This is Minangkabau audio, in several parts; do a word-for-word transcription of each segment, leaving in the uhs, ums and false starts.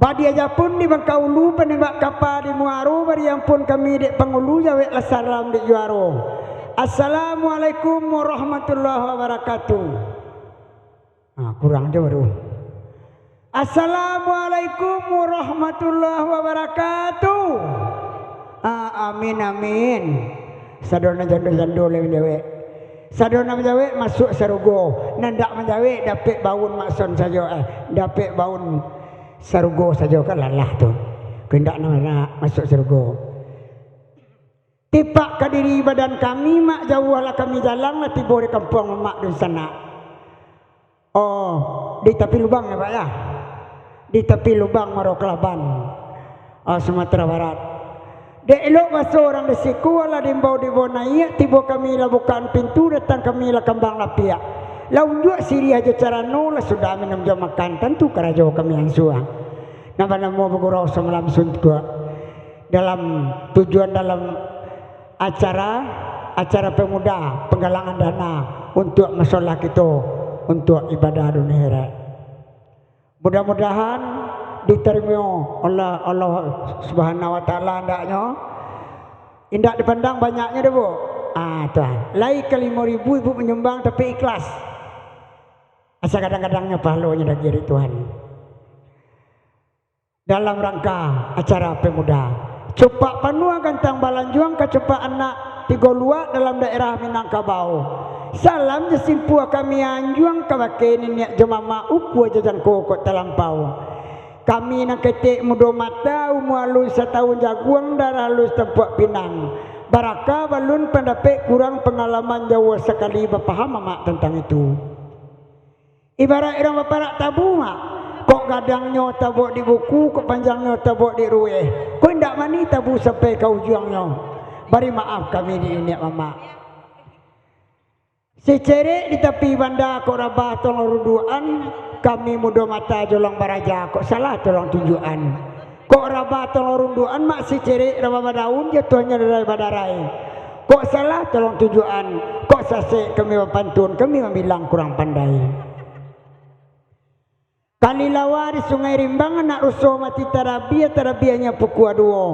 Padi aja pun di Bangkaulu, panembak kapa di Muaro, bari ampun kami dek pangulu, jaweklah salam dek juaro. Assalamualaikum warahmatullahi wabarakatuh. Ah, kurang jo baru. Assalamualaikum warahmatullahi wabarakatuh. Ah, amin, amin. Sado nan jando-jando lai manjawek. Sado nan manjawek masuak sarugo. Nan dak manjawek dapek baun makson sajo, eh, dapek baun sarugo sajo kan lalah tu. Kandak nan nak masuak sarugo. Tipak ka diri badan kami, mak, jauah lah kami jalang, lah tibo di kampuang mamak dunsanak. Oh, di tapi lubang ya, Pak, ya? Di tapi lubang Muaro Kelaban, ah, Sumatera Barat. Dek elok baso urang di siko, alah diimbau-diimbau naiak, tibo kami lah bukaan pintu, datang kami lah kambang lapiak. Lah unjuak siriah jo carano, lah sudah minum jo makan, tantu karajo kami ansua. Nan banamo bagurau samalam suntuak. Dalam tujuan dalam acara, acara pemuda, penggalangan dana untuak masolah kito, untuak ibadah dunia akhirat. Mudah-mudahan ditarimo Allah, Allah Subhanahu wa Taala andaknyo. Indak dipandang banyaknyo doh, Bu. Ah, tu ah. Lai ka limo ribu ibu manyumbang tapi ikhlas. Asa kadang-kadangnyo pahalonyo dari Tuhan. Dalam rangka acara pemuda. Cupak panuah gantang balanjuang, ka cupak anak tigo luak dalam daerah Minangkabau. Salam jo simpua kami anjuang, kabake niniak jo mamak, ukua jo jangko kok talampau. Kami nan ketek mudo mata, umua alun satahun jaguang, darah alun satampuak pinang. Barakah balun pandapek kurang, pangalaman jauah sakali bapaham mamak tantang itu. Ibarat urang baparak tabu, mak. Kok gadangnyo tabuak di buku, kok panjangnyo tabuak di ruweh. Kok indak mani tabu sampai ka ujuangnyo. Bari maaf kami di niniak mamak. Sicerek di tapi banda, kok rabah tolong rundukan, kami mudo mata jolong baraja, kok salah tolong tunjukan. Kok rabah tolong rundukan, mak, sicerek rabah badaun, jatuahnyo darai badarai. Kok salah tolong tunjukan, kok sasek kami bapantun, kami mambilang kurang pandai. Kali lawa di Sungai Rimbang, anak ruso mati tarabiah, tarabiahnyo pukua duo.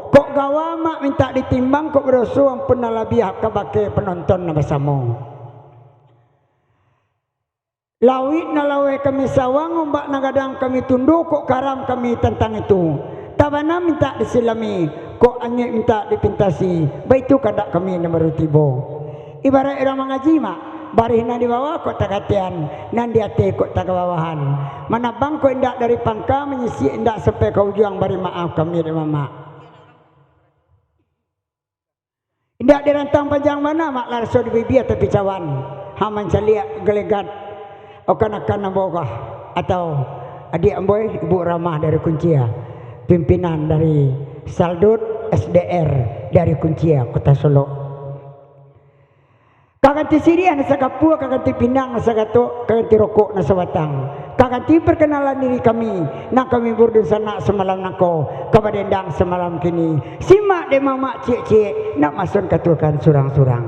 Kok gawa, mak, mintak ditimbang, kok badoso ampun nan labiah, kabake panonton nan basamo. Lauik nan laweh kami sawang, ombak nan gadang kami tundo, kok karam kami tantang itu. Tabana mintak disilami, kok anyuik mintak dipintasi, baitu kandak kami nan baru tibo. Ibarat urang mangaji, mak, barih nan di bawah kok tagatian, nan di ateh kok tagabawahan. Manabang kok indak dari pangka, manyisik indak sampai ka ujuang, bari maaf kami dek mamak. Indak dirantang panjang bana, mak, lah raso di bibia tapi cawan. Ha, mancaliak galegat, oh, kanakan ambo kah, atau adiak ambo, Ibu Ramah dari Kuncia, pimpinan dari Saldut S D R dari Kuncia, Kota Solok. Ka ganti siriah nan sakapua, ka ganti pinang nan sagatok, ka ganti rokok nan sabatang. Ka ganti parkanalan diri kami, nan kami burdunsanak samalam nangko, ka badendang samalam kini. Simak dek mamak ciek-ciek, nak mason katuakan surang-surang.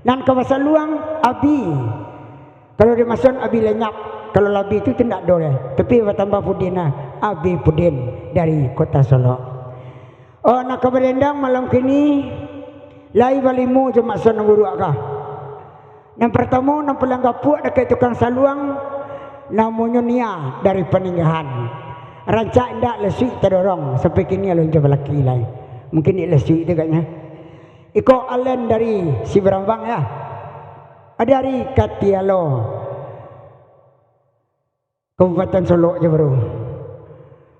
Nan ka basaluang, Abi. Kalau dimason Abi Lenyap, kalau Labi tu, tu ndak ado doh. Tapi batambah Pudin lah. Abi Pudin dari Kota Solok. Oh, nan ka badendang malam kini, lai balimo jo mason nan buruak kah. Nan partamo, nan paliang gapuak dakek tukang saluang, namonyo Nia dari Paninggahan. Rancak indak, lesuik tadorong, sampai kini alun jo balaki lai. Mungkin dek lesuik tu agaknyo. Iko Alen dari Sibarambang, ya. Dari Katialo. Kabupaten Solok je baru.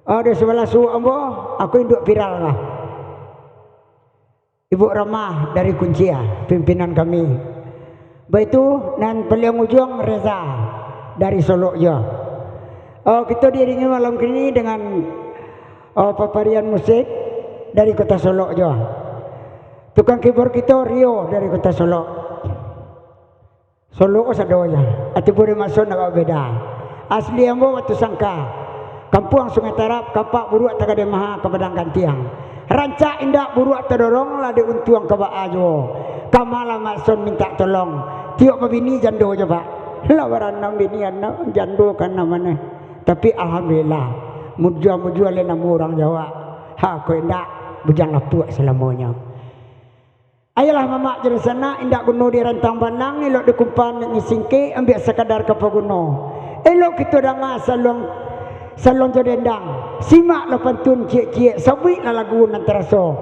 Ado sabalah suok ambo, aku induak viral lah. Ibu Ramah dari Kuncia, pimpinan kami. Baitu, nan paliang ujuang Reza dari Solok juo. Oh, kito diiringi malam kini dengan, oh, paparian musik dari Kota Solok juo. Tukang keyboard kito Rio dari Kota Solok. Solok ko sadonya, ati buri maso ndak babeda. Asli ambo Batu Sangka, Kampuang Sungai Tarap, Kapak Buruak Tagadeh Maha, Kapadang Gantiang. Rancak indak buruak tadorong, lah diuntuang ka baa juo. Ka ma lah mason mintak tolong. Tiok babini jando jo, Pak. Lah baranam bini anak, jando ka nan mano. Tapi alhamdulillah, Mujua-mujua lai namo urang Jawa. Ha, kok indak, bujang lapuak salamonyo. Ayolah mamak jo dunsanak, indak guno dirantang banang, elok dikumpa nak disingkek, ambiak sakadar ka paguno. Elok kito danga saluang, saluang jo dendang. Simaklah pantun ciek-ciek, sabuiklah lagu nan taraso.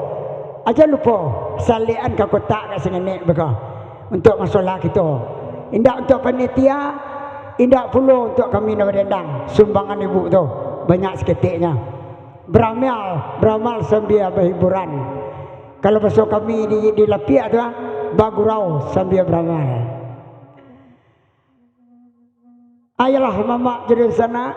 Aja lupo, salekan ka kotak agak sangenek beko. Untuak masolah kito. Indak untuak panitia, indak pulo untuak kami nan badendang. Sumbangan ibu tu banyak saketeknyo. Baramal, baramal sambia bahiburan. Kalau baso kami di, di Lapiak tu, ah, bagurau sambia baramal. Ayolah mamak jo dunsanak,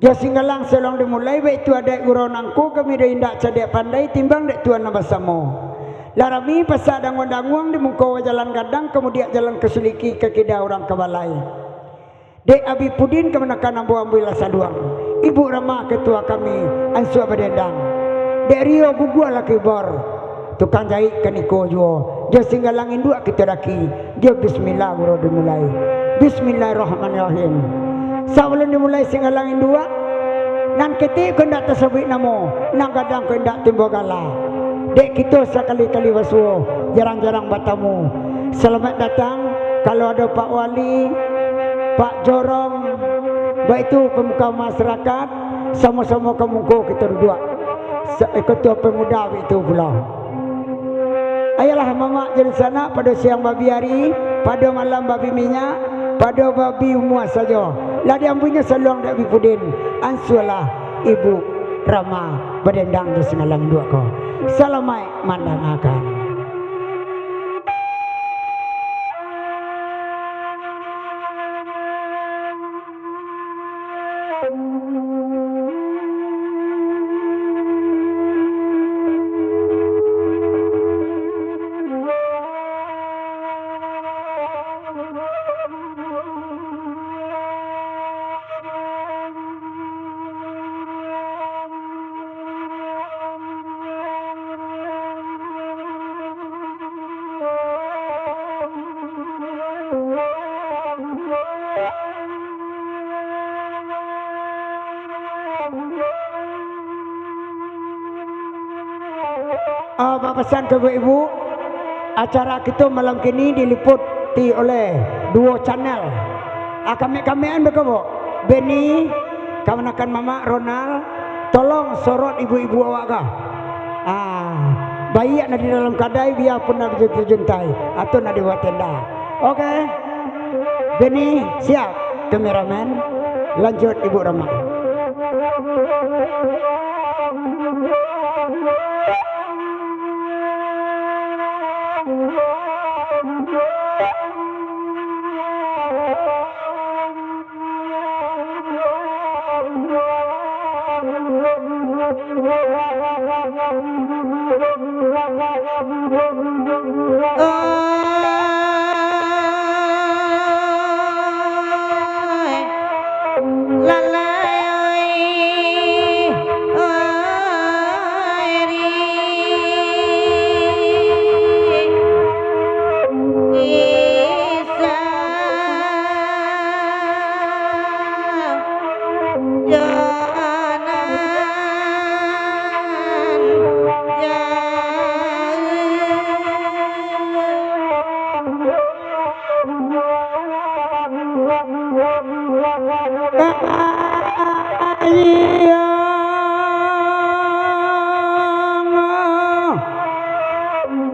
jo Singgalang saluang dimulai, baitu adaik gurau nangko, kami doh indak cadiak pandai, timbang dek Tuan nan basamo. Lah rami pasak danguang-danguang, di muko jalan gadang, ka mudiak jalan ka suliki, ka kida urang ka balai. Dek Abi Pudin kamanakan ambo ambiaklah saluang. Ibu Rama ketua kami, ansua badendang. Dek Rio gugualah kibor. Tukang jaik kaniko juo. Jo Singgalang induak kito daki. Jo bismillah gurau dimulai. Bismillahirrahmanirrahim. Sabalun dimulai Singgalang induak, nan ketek ko indak tasabuik namo, nan gadang ko indak timbo gala. Dek kito sakali-kali basuo, jarang-jarang batamu. Salamaik datang, kalau ado Pak Wali, Pak Jorong, baitu pamuka masarakat, samo-samo ka muko kito duduak. Sa-, ketua pemuda baitu pulo. Ayolah mamak jo dunsanak, pado siang babi ari, pado malam babi minyak, pado babi umua sajo. Lah diambuinyo saluang dek Abi Pudin, ansualah Ibu Rama badendang jo Singgalang induak ko. Salamaik mandangakan. Ah, bapasan ka ibu-ibu, acara kito malam kini diliputi oleh duo channel. Ah, kamek-kamekan beko, Bu. Beni, kamanakan mamak, Ronald, tolong sorot ibu-ibu awak ka. Ah, baiak nak di dalam kadai, biapun nak dijuntai-juntai, atau nak dibuek tenda. Oke. Beni, siap. Kameramen, lanjut Ibu Rama.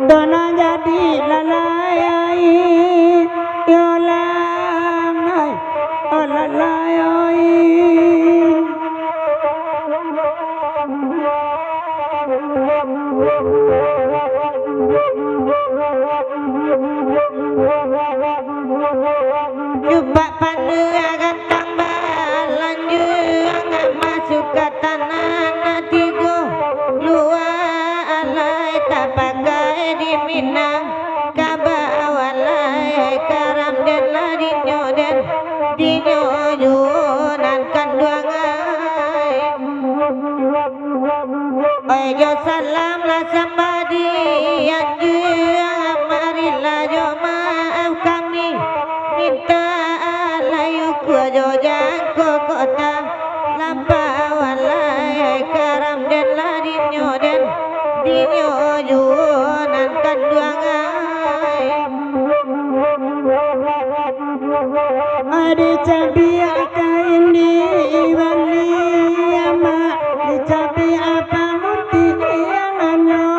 Tanah jadi lalai, yo langai, oh lalai, oi. Cupak panduakan tambah lanjuang, masuak ka tanah nan tigo, luak alai tapakai di Minang, ka bawalai karam den lah dinyo den, dinyo juo nan kanduang ai. Oi jo salam lah sambah di anjuang, marilah jo maaf kami, mintak alai ukua jo jangko kota, lampa lah dinyo den, dinyo juo nan kanduang ai. Dicabiak kain di bali amak, dicabiak panguntiangnyo.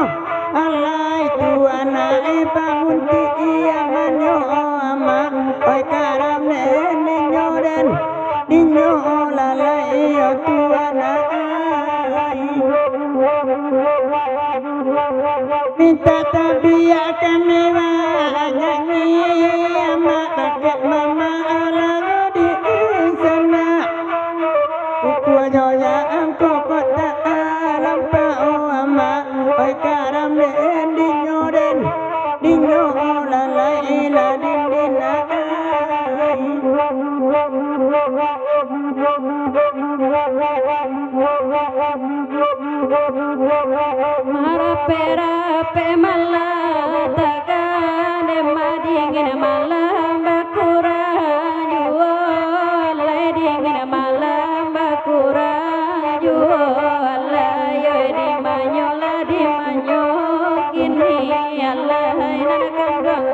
Alai tu anak panguntiangnyo amak, oi karam den dinyo den, dinyo lalai yo tu anak ai. Mintak tabiak kami manyanyi, amak kakak mamak alah di insanak. Ukua joya angko kota alam pao amak, oi karam den dinyo den, dinyo lalai lah dindin ai. Marapek-rapek malah takan, dek madingin malah bakurang juo, lai dingin malah bakurang juo, lai oi dimanyo lah dimanyo kini, alai nan kanduang.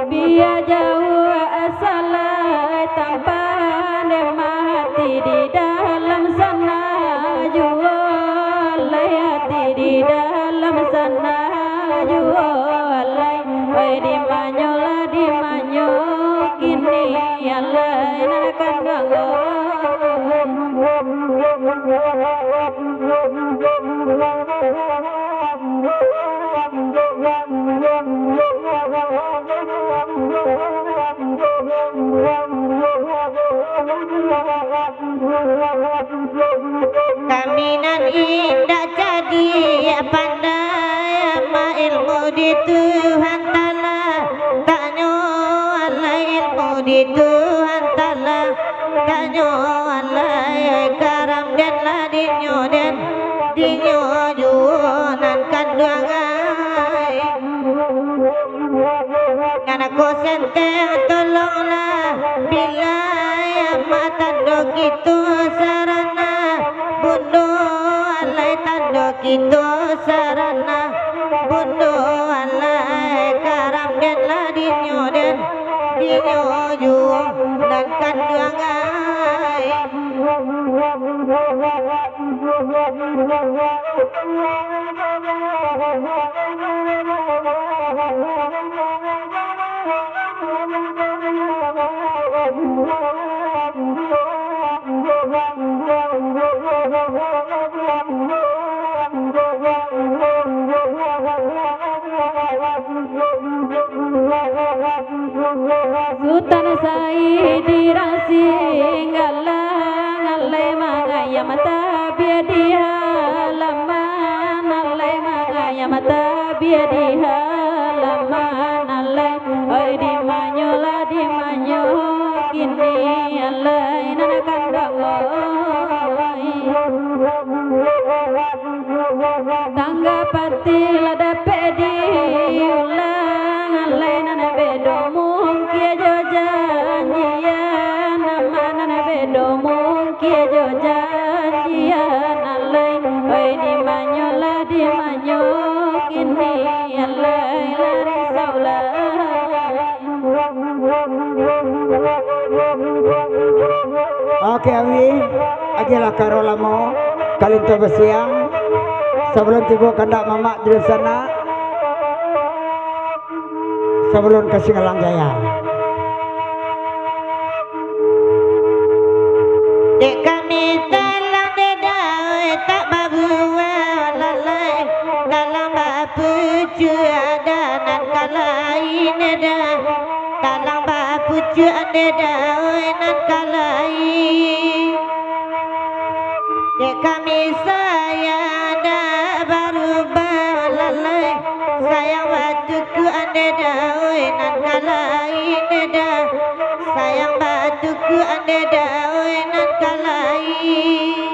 Bia jauah asalai tampan, dek mati di dalam sana juo, lai hati di dalam sana juo, lai oi dimanyo lah dimanyo kini, alai nan kanduang. Kami nan indak cadiak pandai, amak ilmu di Tuhan Taala, tanyo alai ilmu di Tuhan Taala. Tanyo alai, oi karam den lah dinyo den, dinyo juo nan kanduang ai. Nan ko senteng tolonglah, bilai amak tando kito sarana, bundo alai tando kito sarana, bundo alai karam den lah dinyo den, dinyo juo nan kanduang ai. Sutan Saidi Rasinggalang, alai mangayam tabiak di halaman, alai mangayam tabiak di halaman, alai oi dimanyo lah dimanyo kini, alai nan kanduang oi. Tangga pati lah dapek diulang, alai nan bedo mungkia jo janjian, amak nan bedo mungkia jo janjian, alai oi dimanyo lah dimanyo kini, alai lah risau lah. Oke, Awi, agiahlah karo lamo, kalinto basiang, sabalun tibo kandak mamak di sana, sabalun ka Singgalang Jaya. Dek kami talang dek dawai tak babuah lalai, talang bapucuak dah nan ka lain dah, talang bapucuak dek dawai nan ka lain. Dek kami sayang dak barubah lalai, sayang batukuak dek dawai nan ka lain dah, sayang batukuak dek dawai nan ka lain.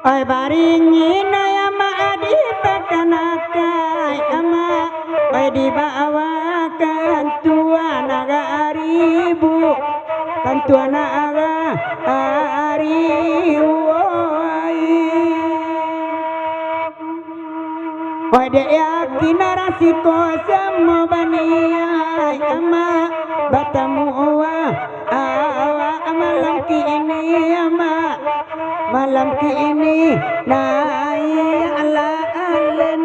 Oi, baringin ai amak di pakanakai amak, oi, dibawakan tuan agak aribu, kan tuan agak aribu, oi. Wai dek yakin urang siko samo baniaik, amak, batamu awak malam kini, amak, malam kini, naiak lah alen.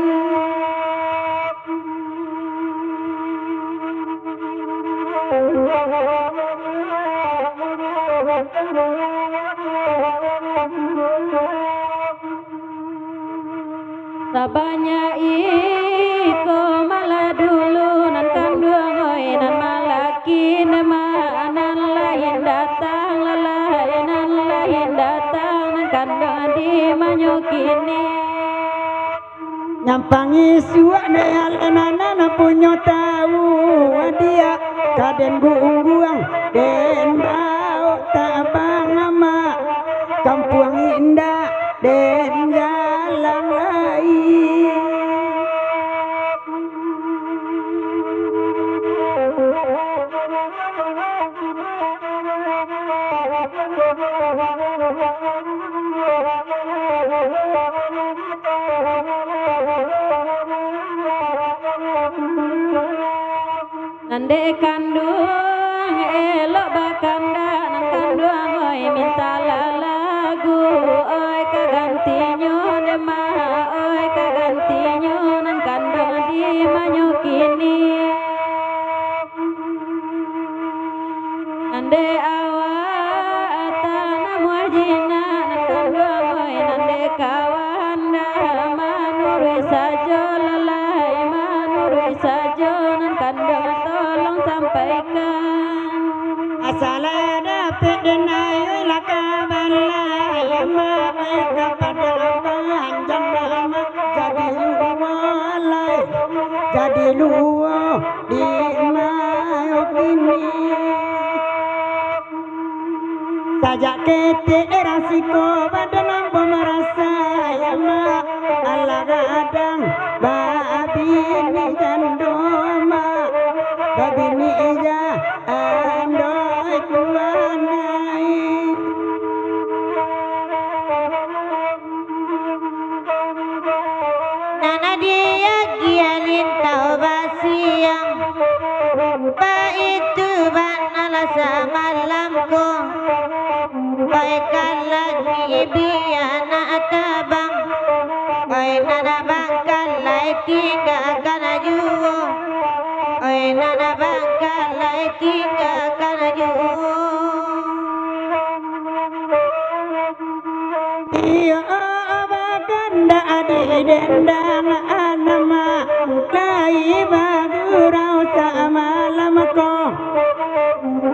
Sabanyak iko malah dulu nan kanduang, oi, nan malaki, nan ma-, nan lain datang, lalai, nan lain datang, nan kanduang di manyo kini. Nyampang isuak dek alun anak nan punyo tawu, adiak, ka den gungguang, den baok tabang amak, kampuang indak den galang lai. Nan dek kanduang elok bakandak, nan kanduang, oi, mintalah lagu, oi, ka gantinyo dek ma, oi, ka gantinyo nan kanduang di manyo kini. Nan dek awak tanamuah jinak, nan kanduang, oi, nan dek kawan dah manuruik sajo, lalai manuruik sajo, nan kanduang tolong sampaikan. Asalah dapek den ayuilah ka balai, amak, ka padang panjang, amak, jadi luo lai, jadi luo di mayo kini. Sajak ketek urang siko badan ambo marasai, amak, alah gadang babini jando, amak, babini jando tuan ai. Nan diagiah lintau basiang, baitu banalah samalam ko. Oi, kalaki bia nak tabang, oi, nan bangkalai tinggakan juo, oi, nan bangkalai tinggakan juo. Iyo, bakandak di dendang anama, lai bagurau samalam ko.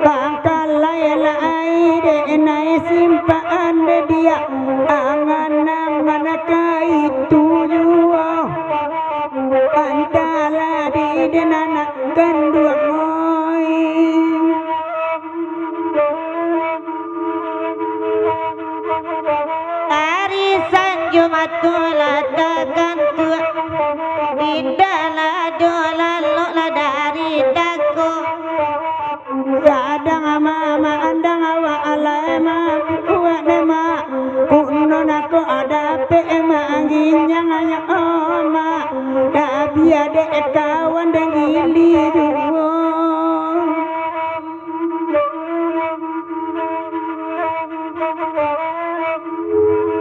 Bangkalai lai dek nai simpaan dek diak, angan-angan kaitu juo. Antala di den anak kanduang, oi. Ari sanjo mato lah tagantuak, indak lah ado lalok lah dari dako. Sadang mamandang awak alai mabuak demak, kuno nako dapek manginyang ayo omak, dak bia dek kawan dek gili juo.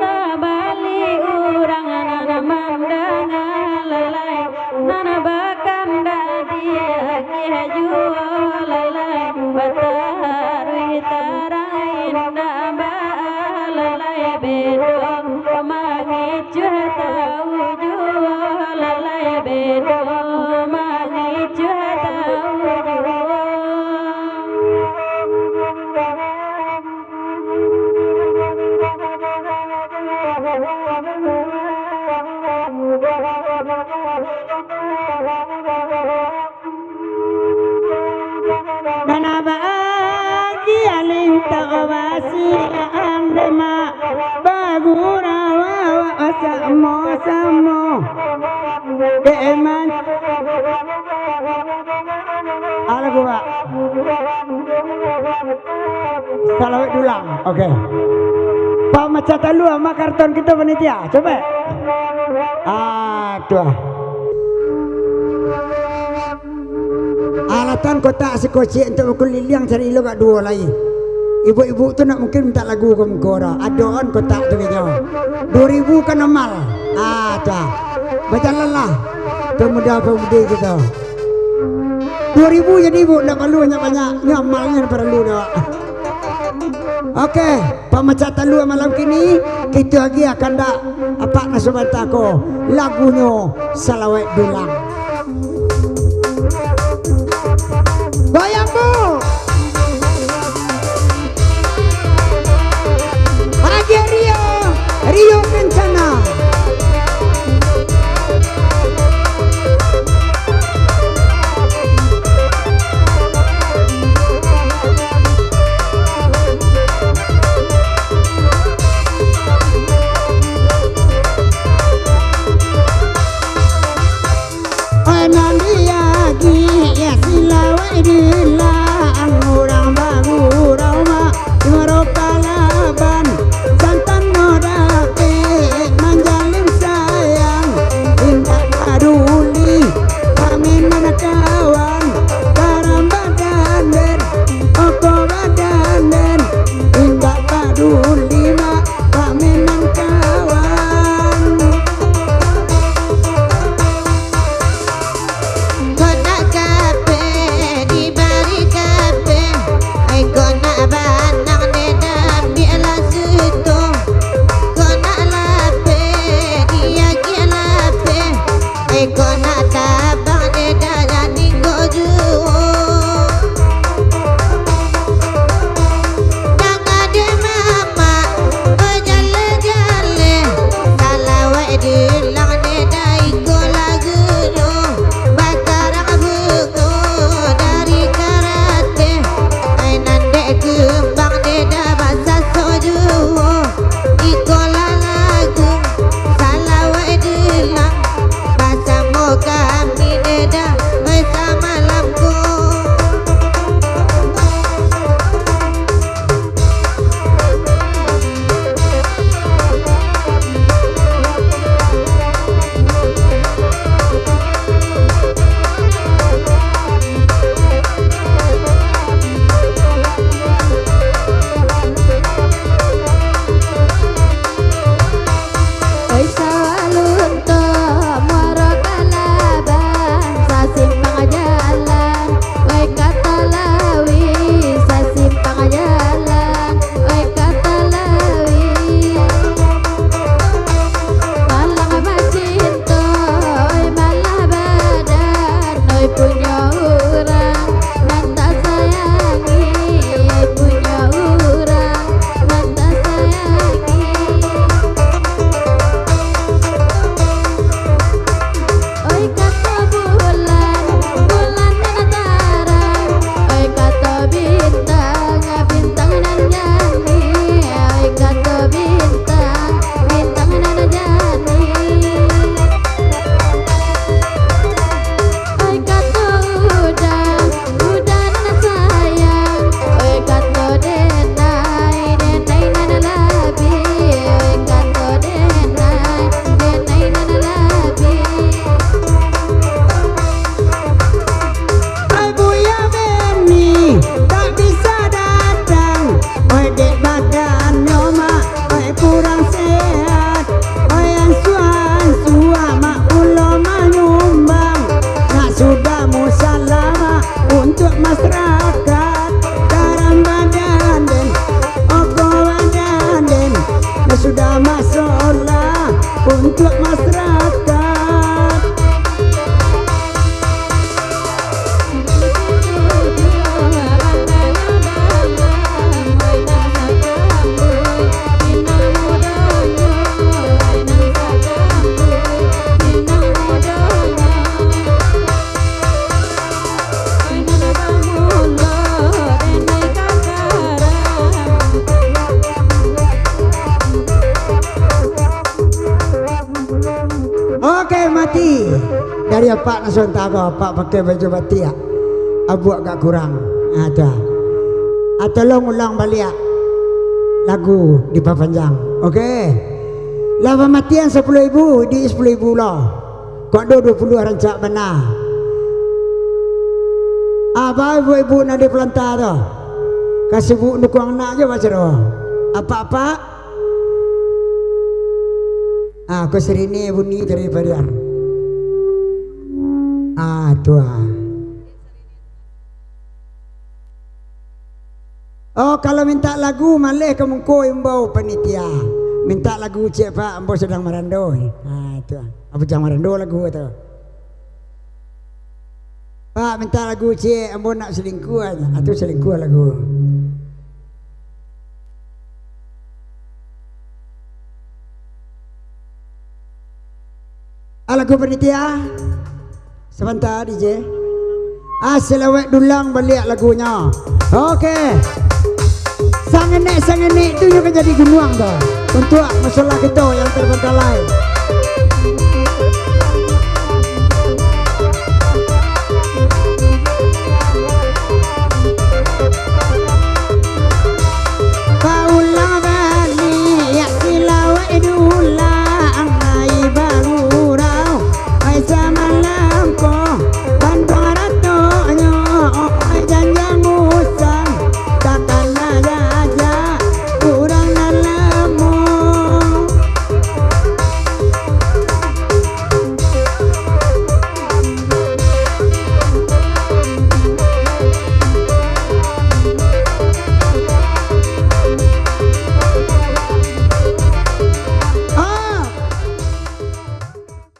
Sabalik urang nan mandanga lalai, nan bakandak diagiah juo lalai, bataruih tarang indak baa lalai, bedo mangicuah tawu juo lalai, bedo mangicuah tawu. Wasiat ande mak, bagurau awak samo-samo. Dek Eman. Alah, gua. Salawek dulang. Oke. Pamacah talua, ma karton kito panitia. Coba. Ah, tu ah. Alatan kotak sikocik untuak bakuliliang cari lo gak duo lai. Ibu-ibu tu nak mungkin minta lagu ka muko dah. Adoan kotak tu inyo. Duo ribu kan amal. Ah, tu ah. Bajalanlah pemuda-pemudi kito. Duo ribu jadi, Bu, ndak paralu banyak-banyak. Nyo amalnyo paralu dah. Oke, pamacah talua malam kini, kito agiah kandak apak nan sabanta ko, lagunyo Salawek Dulang. Goyang, Bu! Agiah Rio, Rio Kencana. Oi, nan diagiah salawek dulang, urang bagurau ma-, di Muaro Palaban, santan no dapek manjalin sayang, indak paduli pamenan kawan, karamba danden, oko badanden, indak paduli ma-, pamenan kawan. Kok nak kapeh, dibari kapeh. Ai, kok nak banang, dek, diambiaklah suto. Kok nak lapeh, diagiah lapeh. Ai, kok nak tabang, dek, jalani ko juo. Danga dek mamak, bajaleh-jaleh, salawek dulang dek, iko lagunyo, bakarang bungo dari karateh, ai, nan dek kumbang dek, basaso juo, iko lah lagu salawek dulang, basamo kami dek, oi, samalam ko. Oi, sawah lunto, Muaro Palaban, sasimpang jalan. Oi, Katalawi, sasimpang jalan. Oi, Katalawi. Malang bacinto, oi, malah badan. Oi, punyo urang nan tasayangi, oi, punyo urang nan tasayangi. Oi, kato bulan, bulan nan tarang. Oi, kato bintang, bintang nan janiah. Oi, kato bintang, bintang nan janiah. Oi, kato udan, udan nan sayang. Oi, kato denai, denai nan labiah. Oi, kato denai, denai nan labiah. Ai, Buya Beni tak bisa datang. Oi, dek badannyo mak, oi, kurang sehat. Oi, ansua-ansua mak pulo manyumbang. Nak sudah musala mak untuak masarakat. Karamba danden, oko badanden, nak sudah masolah untuak masarakat. Iyo, Pak, nan sonta ko, Pak pakai baju batik, abuak agak kurang. Ah, tu ah. Ah, tolong ulang baliak lagu dipapanjang. Oke. Lah bamatian sapuluah ribu, di sapuluah ribu lo. Kok do duo puluah rancak bana. Abah ibu-ibu nan di palanta tu. Ka sibuk nukuang anak jo baco doa. Apak-apak. Ah, ko sirine bunyi dari parian. Ah, tu ah. Oh, kalau mintak lagu, maleh ka muko imbau panitia. Mintak lagu ciek, Pak, ambo sadang marando. Ah, tu ah. Apo jan marando lagu tu? Pak, mintak lagu ciek, ambo nak selingkuh. Ah, tu selingkuh lagu. Ah, lagu panitia. Sabanta, D J. Ah, selawek dulang baliak lagunyo. Oke. Sangenek-sangenek tu nyo ka jadi gunuang tu. Untuak masalah kito yang terbengkalai.